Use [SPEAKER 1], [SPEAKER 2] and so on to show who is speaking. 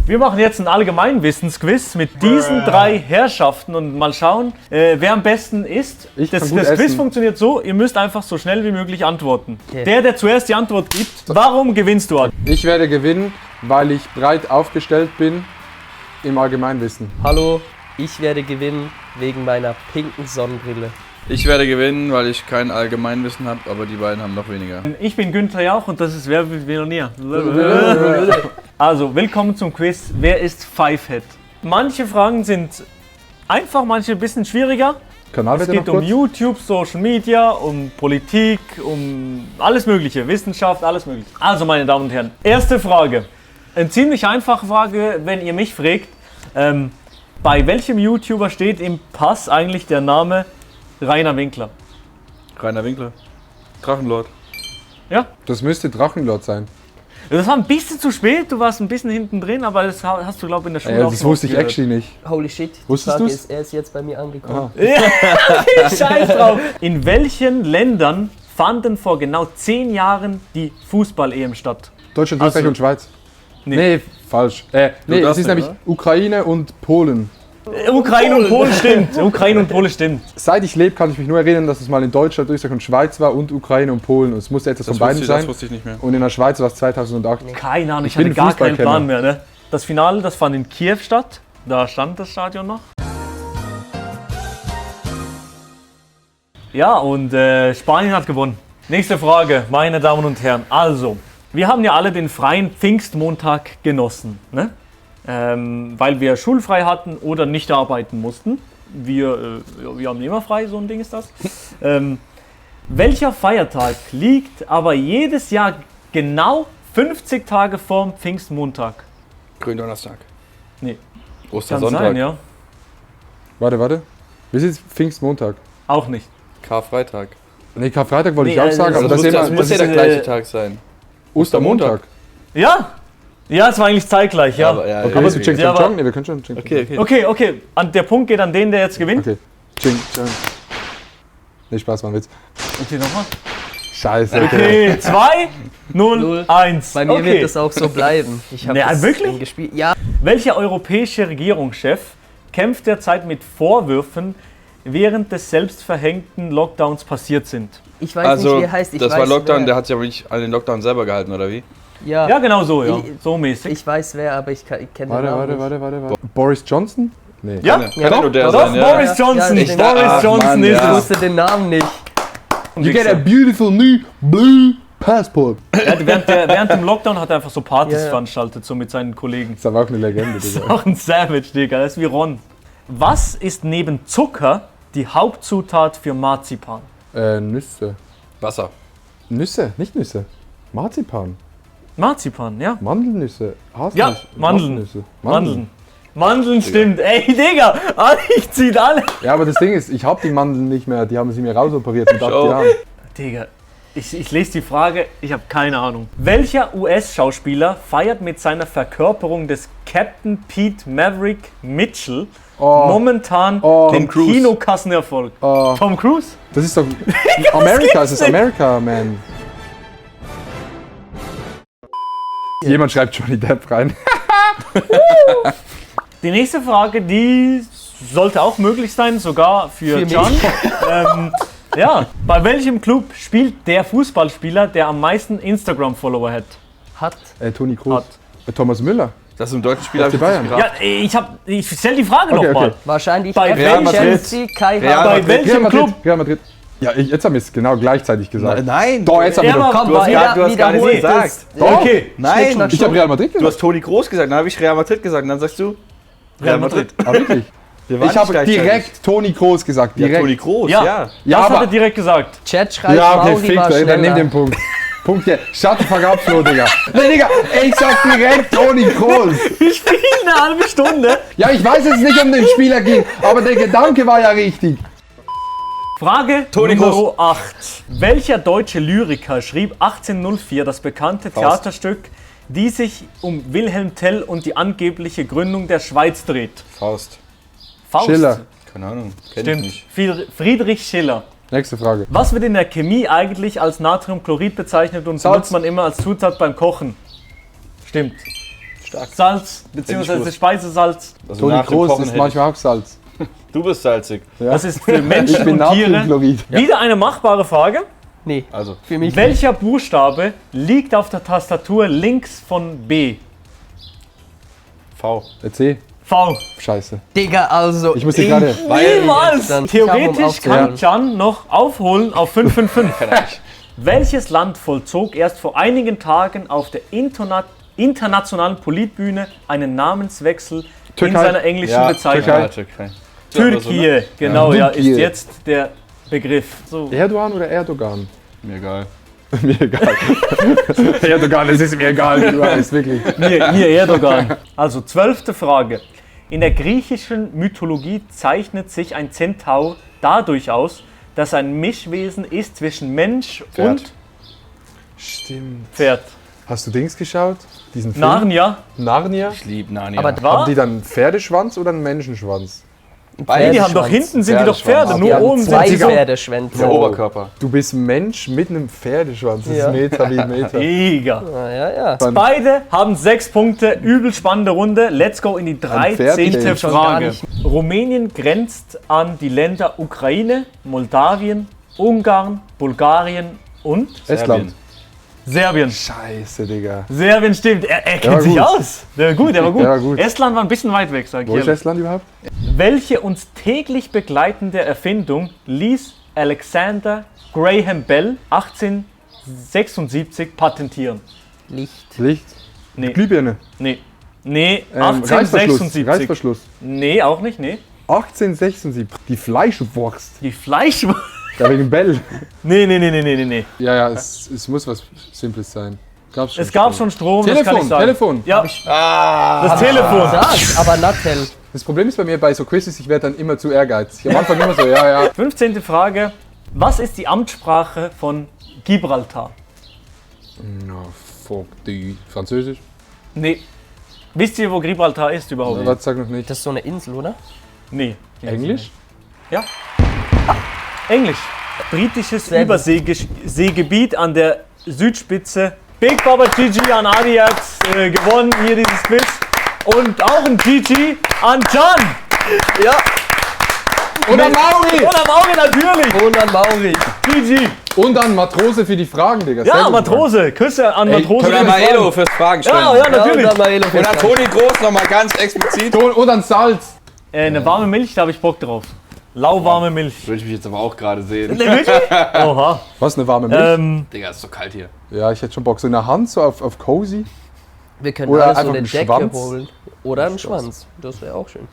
[SPEAKER 1] Wir machen jetzt einen Allgemeinwissensquiz mit diesen 3 Herrschaften und mal schauen, wer am besten ist. Das Quiz funktioniert so, ihr müsst einfach so schnell wie möglich antworten. Okay. Der zuerst die Antwort gibt, warum gewinnst du?
[SPEAKER 2] Ich werde gewinnen, weil ich breit aufgestellt bin im Allgemeinwissen.
[SPEAKER 3] Hallo, ich werde gewinnen wegen meiner pinken Sonnenbrille.
[SPEAKER 4] Ich werde gewinnen, weil ich kein Allgemeinwissen habe, aber die beiden haben noch weniger.
[SPEAKER 1] Ich bin Günther Jauch und das ist Wer wird Millionär. Also, willkommen zum Quiz. Wer ist Fivehead? Manche Fragen sind einfach, manche ein bisschen schwieriger. Es geht um YouTube, Social Media, um Politik, um alles Mögliche, Wissenschaft, alles Mögliche. Also, meine Damen und Herren, erste Frage. Eine ziemlich einfache Frage, wenn ihr mich fragt. Bei welchem YouTuber steht im Pass eigentlich der Name Rainer Winkler?
[SPEAKER 4] Rainer Winkler. Drachenlord.
[SPEAKER 1] Ja?
[SPEAKER 2] Das müsste Drachenlord sein.
[SPEAKER 1] Das war ein bisschen zu spät, du warst ein bisschen hinten drin, aber das hast du, glaube ich, in der Schule auch
[SPEAKER 2] das wusste ich actually nicht.
[SPEAKER 3] Holy shit,
[SPEAKER 2] wusstest du es?
[SPEAKER 3] Er ist jetzt bei mir angekommen.
[SPEAKER 1] Ja, scheiß drauf. In welchen Ländern fanden vor genau 10 Jahren die Fußball-EM statt?
[SPEAKER 2] Deutschland, Österreich und Schweiz. Nee, falsch. Es ist nämlich Ukraine und Polen.
[SPEAKER 1] Ukraine und Polen stimmt. Ukraine und Polen stimmt.
[SPEAKER 2] Seit ich lebe, kann ich mich nur erinnern, dass es mal in Deutschland, Österreich und Schweiz war und Ukraine und Polen. Und es musste etwas von beiden sein.
[SPEAKER 4] Das wusste ich nicht mehr.
[SPEAKER 2] Und in der Schweiz war es 2008.
[SPEAKER 1] Keine Ahnung, ich hatte gar keinen Plan mehr. Ne? Das Finale, das fand in Kiew statt. Da stand das Stadion noch. Ja, und Spanien hat gewonnen. Nächste Frage, meine Damen und Herren. Also, wir haben ja alle den freien Pfingstmontag genossen. Ne? Weil wir schulfrei hatten oder nicht arbeiten mussten. Wir haben immer frei, so ein Ding ist das. Welcher Feiertag liegt aber jedes Jahr genau 50 Tage vorm Pfingstmontag?
[SPEAKER 4] Gründonnerstag.
[SPEAKER 1] Nee.
[SPEAKER 4] Ostersonntag.
[SPEAKER 1] Kann sein, ja.
[SPEAKER 2] Warte. Wie ist jetzt Pfingstmontag?
[SPEAKER 1] Auch nicht.
[SPEAKER 4] Karfreitag.
[SPEAKER 2] Nee, Karfreitag wollte ich auch sagen, aber
[SPEAKER 4] das muss ja der gleiche Tag sein.
[SPEAKER 2] Ostermontag.
[SPEAKER 1] Ja? Ja, es war eigentlich zeitgleich, ja.
[SPEAKER 4] Ja,
[SPEAKER 2] okay, aber du checkst schon Jong? Nee, wir können schon checken.
[SPEAKER 1] Okay. Der Punkt geht an den, der jetzt gewinnt.
[SPEAKER 2] Okay. Ching. Nee, Spaß, war ein Witz.
[SPEAKER 1] Okay, nochmal.
[SPEAKER 2] Scheiße.
[SPEAKER 1] Okay, 2, 0, 1.
[SPEAKER 3] Bei mir wird das auch so bleiben. Ich habe das
[SPEAKER 1] wirklich?
[SPEAKER 3] gespielt. Ja.
[SPEAKER 1] Welcher europäische Regierungschef kämpft derzeit mit Vorwürfen, während des selbstverhängten Lockdowns passiert sind?
[SPEAKER 3] Ich weiß nicht, wie er heißt.
[SPEAKER 4] Das war Lockdown, der hat sich aber nicht an den Lockdown selber gehalten, oder wie?
[SPEAKER 1] Ja, genau so, ja. So mäßig.
[SPEAKER 3] Ich weiß wer, aber ich kenne den Namen nicht.
[SPEAKER 2] Warte. Boris Johnson? Nee.
[SPEAKER 1] Ja,
[SPEAKER 4] kann nur der
[SPEAKER 1] doch,
[SPEAKER 4] sein, ja.
[SPEAKER 1] Boris Johnson.
[SPEAKER 3] Ja,
[SPEAKER 1] Boris Johnson ist
[SPEAKER 3] Ich
[SPEAKER 1] es.
[SPEAKER 3] wusste den Namen nicht.
[SPEAKER 2] You get a beautiful new blue passport.
[SPEAKER 1] Während dem Lockdown hat er einfach so Partys veranstaltet, so mit seinen Kollegen.
[SPEAKER 2] Das ist aber auch eine Legende,
[SPEAKER 1] Das ist
[SPEAKER 2] Digga.
[SPEAKER 1] auch ein Savage, Digga. Das ist wie Ron. Was ist neben Zucker die Hauptzutat für Marzipan?
[SPEAKER 2] Nüsse.
[SPEAKER 4] Wasser.
[SPEAKER 2] Nüsse, nicht Nüsse. Marzipan.
[SPEAKER 1] Marzipan, ja.
[SPEAKER 2] Mandelnüsse.
[SPEAKER 1] Ja, Mandeln. Mandeln stimmt. Ey, Digga, ich zieh alle.
[SPEAKER 2] Ja, aber das Ding ist, ich hab die Mandeln nicht mehr. Die haben sie mir rausoperiert mit 8 Jahren.
[SPEAKER 1] Digga, ich lese die Frage, ich habe keine Ahnung. Welcher US-Schauspieler feiert mit seiner Verkörperung des Captain Pete Maverick Mitchell momentan den Kinokassenerfolg? Tom Cruise?
[SPEAKER 2] Das ist doch Amerika, es ist Amerika, man. Jemand schreibt Johnny Depp rein.
[SPEAKER 1] Die nächste Frage, die sollte auch möglich sein, sogar für Can. Ja, bei welchem Club spielt der Fußballspieler, der am meisten Instagram-Follower hat?
[SPEAKER 2] Toni Kroos. Thomas Müller.
[SPEAKER 4] Das ist ein deutscher Spieler.
[SPEAKER 2] Bayern.
[SPEAKER 1] Ja, ich stelle die Frage nochmal.
[SPEAKER 3] Wahrscheinlich
[SPEAKER 1] bei
[SPEAKER 3] Real
[SPEAKER 1] Madrid.
[SPEAKER 3] Chelsea, Kai
[SPEAKER 1] Bei welchem Club?
[SPEAKER 2] Real Madrid. Ja, jetzt haben wir es genau gleichzeitig gesagt.
[SPEAKER 4] Nein.
[SPEAKER 2] Doch, jetzt haben wir doch.
[SPEAKER 3] Komm,
[SPEAKER 4] Du hast gar nicht gesagt.
[SPEAKER 2] Doch.
[SPEAKER 1] Okay.
[SPEAKER 4] Nein.
[SPEAKER 2] Ich habe Real Madrid gesagt.
[SPEAKER 4] Du hast Toni Kroos gesagt, dann habe ich Real Madrid gesagt und dann sagst du Real Madrid.
[SPEAKER 2] Ah, wirklich? Ich habe direkt Toni Kroos gesagt.
[SPEAKER 4] Ja,
[SPEAKER 2] Direkt.
[SPEAKER 4] Toni Kroos,
[SPEAKER 1] Ja,
[SPEAKER 4] ja.
[SPEAKER 1] das hat er direkt gesagt.
[SPEAKER 3] Chat schreibt,
[SPEAKER 2] Ja, okay,
[SPEAKER 3] Mauli
[SPEAKER 2] fick
[SPEAKER 3] war
[SPEAKER 2] dich, dann nimm
[SPEAKER 3] schneller.
[SPEAKER 2] den Punkt. Punkt hier. Shut the fuck up, Flo, Digga. Nee, Digga, ich sag direkt Toni Kroos.
[SPEAKER 1] Wir spielen eine halbe Stunde.
[SPEAKER 2] Ja, ich weiß, dass es nicht um den Spieler ging, aber der Gedanke war ja richtig.
[SPEAKER 1] Frage
[SPEAKER 4] Toni
[SPEAKER 1] Nummer 8. Welcher deutsche Lyriker schrieb 1804 das bekannte Theaterstück, die sich um Wilhelm Tell und die angebliche Gründung der Schweiz dreht?
[SPEAKER 4] Faust.
[SPEAKER 1] Faust.
[SPEAKER 2] Schiller.
[SPEAKER 4] Keine Ahnung, kenn ich nicht.
[SPEAKER 1] Stimmt. Friedrich Schiller.
[SPEAKER 2] Nächste Frage.
[SPEAKER 1] Was wird in der Chemie eigentlich als Natriumchlorid bezeichnet und benutzt man immer als Zutat beim Kochen? Stimmt.
[SPEAKER 4] Stark.
[SPEAKER 1] Salz, beziehungsweise
[SPEAKER 4] gut.
[SPEAKER 1] Speisesalz.
[SPEAKER 4] Also
[SPEAKER 2] Toni
[SPEAKER 4] nach dem
[SPEAKER 2] Kroos
[SPEAKER 4] Kochen
[SPEAKER 2] ist
[SPEAKER 4] hätte
[SPEAKER 2] manchmal auch Salz.
[SPEAKER 4] ich- Du bist salzig.
[SPEAKER 2] Ja.
[SPEAKER 1] Das ist für
[SPEAKER 2] Ich
[SPEAKER 1] Menschen
[SPEAKER 2] bin
[SPEAKER 1] und Tiere
[SPEAKER 2] Natriumchlorid.
[SPEAKER 1] wieder eine machbare Frage.
[SPEAKER 3] Nee,
[SPEAKER 4] Also,
[SPEAKER 3] für mich
[SPEAKER 1] Welcher Buchstabe liegt auf der Tastatur links von B?
[SPEAKER 4] V.
[SPEAKER 2] C.
[SPEAKER 1] V.
[SPEAKER 2] Scheiße.
[SPEAKER 3] Digga, also.
[SPEAKER 2] Ich muss hier gerade.
[SPEAKER 1] Niemals!
[SPEAKER 3] Dann-
[SPEAKER 1] Theoretisch
[SPEAKER 3] Ich hab, um
[SPEAKER 1] kann Can noch aufholen auf 555. Welches Land vollzog erst vor einigen Tagen auf der internationalen Politbühne einen Namenswechsel in
[SPEAKER 2] Türkei.
[SPEAKER 1] seiner englischen
[SPEAKER 4] Ja,
[SPEAKER 1] Bezeichnung?
[SPEAKER 4] Türkei.
[SPEAKER 1] Türkei, genau, ja, ist
[SPEAKER 2] Türkei.
[SPEAKER 1] jetzt der Begriff. So.
[SPEAKER 2] Erdogan oder Erdogan?
[SPEAKER 4] Mir egal.
[SPEAKER 2] Mir egal. Erdogan, es ist mir egal. Du weißt wirklich.
[SPEAKER 1] Hier Erdogan. Also 12. Frage. In der griechischen Mythologie zeichnet sich ein Zentaur dadurch aus, dass er ein Mischwesen ist zwischen Mensch
[SPEAKER 4] Pferd.
[SPEAKER 1] und
[SPEAKER 2] Stimmt.
[SPEAKER 1] Pferd.
[SPEAKER 2] Hast du Dings geschaut? Diesen Film?
[SPEAKER 1] Narnia?
[SPEAKER 2] Narnia?
[SPEAKER 4] Ich liebe Narnia.
[SPEAKER 3] Aber
[SPEAKER 2] Haben
[SPEAKER 1] War?
[SPEAKER 2] die dann einen Pferdeschwanz oder einen Menschenschwanz?
[SPEAKER 1] Nee, die haben doch hinten sind die doch Pferde,
[SPEAKER 4] Pferdeschwanz.
[SPEAKER 1] nur
[SPEAKER 3] Die haben
[SPEAKER 1] oben sind
[SPEAKER 3] zwei
[SPEAKER 1] sie so.
[SPEAKER 3] Pferdeschwänze.
[SPEAKER 4] Der Oberkörper.
[SPEAKER 2] Du bist Mensch mit einem Pferdeschwanz. Das
[SPEAKER 3] Ja.
[SPEAKER 2] ist Meter wie Meter.
[SPEAKER 1] Mega.
[SPEAKER 3] Ja.
[SPEAKER 1] Beide haben 6 Punkte, übel spannende Runde. Let's go in die
[SPEAKER 2] Pferd
[SPEAKER 1] 13.
[SPEAKER 2] geht
[SPEAKER 3] schon gar
[SPEAKER 1] Frage.
[SPEAKER 3] nicht.
[SPEAKER 1] Rumänien grenzt an die Länder Ukraine, Moldawien, Ungarn, Bulgarien und
[SPEAKER 2] Estland.
[SPEAKER 1] Serbien.
[SPEAKER 2] Scheiße, Digga.
[SPEAKER 1] Serbien stimmt, er
[SPEAKER 2] Der
[SPEAKER 1] kennt
[SPEAKER 2] war
[SPEAKER 1] sich
[SPEAKER 2] gut.
[SPEAKER 1] aus. Der war gut.
[SPEAKER 2] Der war gut.
[SPEAKER 1] Estland war ein bisschen weit weg, sag ich
[SPEAKER 2] Wo ist
[SPEAKER 1] ehrlich.
[SPEAKER 2] Estland überhaupt?
[SPEAKER 1] Welche uns täglich begleitende Erfindung ließ Alexander Graham Bell 1876 patentieren?
[SPEAKER 3] Licht.
[SPEAKER 2] Licht.
[SPEAKER 1] Nee,
[SPEAKER 2] Glühbirne.
[SPEAKER 1] nee,
[SPEAKER 2] Reißverschluss.
[SPEAKER 1] 1876.
[SPEAKER 2] Reißverschluss.
[SPEAKER 1] Nee, auch nicht, nee.
[SPEAKER 2] 1876. Die Fleischwurst.
[SPEAKER 1] Die Fleisch...
[SPEAKER 2] Ja, wegen Bell.
[SPEAKER 1] Nee.
[SPEAKER 2] Ja, es muss was Simples sein. Gab's schon
[SPEAKER 1] Es gab schon Strom, das kann ich
[SPEAKER 2] Telefon,
[SPEAKER 1] sagen.
[SPEAKER 2] Telefon.
[SPEAKER 1] Ja, das Telefon.
[SPEAKER 3] Sag, aber Nattel.
[SPEAKER 2] Das Problem ist bei mir bei so Quizzes, ich werde dann immer zu ehrgeizig. Am Anfang immer so, ja.
[SPEAKER 1] 15. Frage. Was ist die Amtssprache von Gibraltar?
[SPEAKER 2] No, fuck, die Französisch?
[SPEAKER 1] Nee. Wisst ihr, wo Gibraltar ist überhaupt?
[SPEAKER 2] Was sag noch nicht.
[SPEAKER 3] Das ist so eine Insel, oder?
[SPEAKER 1] Nee.
[SPEAKER 2] Englisch?
[SPEAKER 1] Ja. Englisch. Britisches
[SPEAKER 3] Sehr gut.
[SPEAKER 1] Überseegebiet an der Südspitze. Big Baba GG an Adiax gewonnen hier dieses Quiz. Und auch ein GG an Can.
[SPEAKER 3] Ja.
[SPEAKER 2] Und an Mauri!
[SPEAKER 1] Und am Auge natürlich.
[SPEAKER 3] Und an Mauri.
[SPEAKER 1] GG.
[SPEAKER 2] Und an Matrose für die Fragen, Digga. Sehr
[SPEAKER 1] Ja,
[SPEAKER 2] gut,
[SPEAKER 1] Matrose. Küsse an
[SPEAKER 2] Ey,
[SPEAKER 1] Matrose.
[SPEAKER 4] Oder
[SPEAKER 1] für die
[SPEAKER 4] Maelo
[SPEAKER 1] Fragen.
[SPEAKER 4] fürs Fragen stellen.
[SPEAKER 1] Ja, natürlich.
[SPEAKER 3] Und an Maelo.
[SPEAKER 4] Oder Toni Groß nochmal ganz explizit.
[SPEAKER 2] Mann. Und an Salz.
[SPEAKER 1] Eine warme Milch, da habe ich Bock drauf. Lauwarme Milch.
[SPEAKER 4] Würde ich mich jetzt aber auch gerade sehen.
[SPEAKER 1] Oha.
[SPEAKER 2] Was, eine warme Milch?
[SPEAKER 4] Digga, ist so kalt hier.
[SPEAKER 2] Ja, ich hätte schon Bock. So in der Hand, so auf cozy.
[SPEAKER 3] Wir können
[SPEAKER 2] Oder
[SPEAKER 3] alle so
[SPEAKER 2] einfach
[SPEAKER 3] eine
[SPEAKER 2] einen
[SPEAKER 3] Decke
[SPEAKER 2] Schwanz.
[SPEAKER 3] holen. Oder einen Schwanz. Das wäre auch schön.